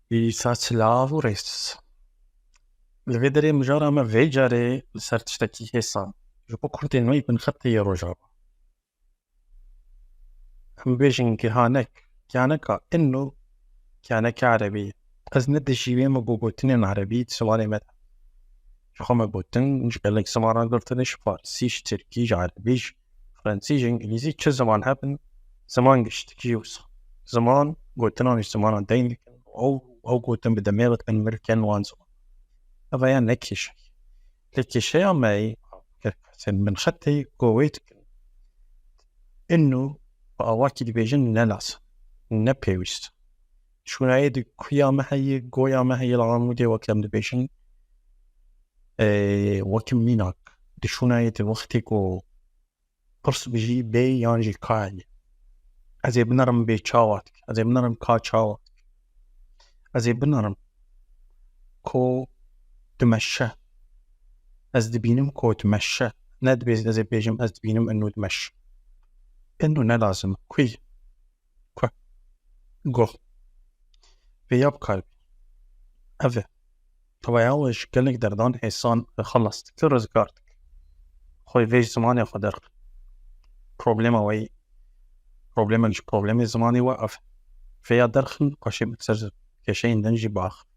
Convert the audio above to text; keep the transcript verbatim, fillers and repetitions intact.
Îsa silav û rêz. Li vê derê mijara me vê carê li ser tiştekî hêsan. Ji bo kurdên me yê binxetê yê Rojava. Em bêjin gihanek, gihaneka innu gihaneke erebî ye. Ez ne dijî wê me bo gotinên erebî di zimanê me de. Ji xwe me gotin, ji gelek zimanan girtine, ji farsî, ji tirkî, ji erebî, ji fransî, ji îngilîzî, çi ziman hebin, ziman giştikî wisa. Ziman gotinan ji zimanan deyn dikin. Ew, ew gotin bi demê re dikin, mirkin wan ziman. Ev ya ne kêşe ye. Lê kêşeya me yê, ger kesên binxetê ku wê dikin, innu bi awakî dibêjin ne lazim, ne pêwîst. Şûnayê di kuya me heye, goya me heye, li Amûdê wek em dibêjin, ê, wek mînak. Di şûnayê di wextê ku pirs bijî bê yan jî ka heye. Ez ê binerim bê çawa dike, ez ê binerim ka çawa dike. Ez ê binerim ku dimeşe. Ez dibînim ku dimeşe. Ne dibê ez ê bêjim ez dibînim innu dimeşe. Innu ne lazim e. Kuy. Ku. Go. Vê ya bikar bî. Ev e. Tevaya wê ji gelek derdan hêsan xelas dike, rizgar dike. Xwe vê ji zimanê xwe derxin. Problema wê, problemek ji problemê zimanê we ev e. Vê ya derxin, paşê bi ser kêşeyên din jî biaxivin.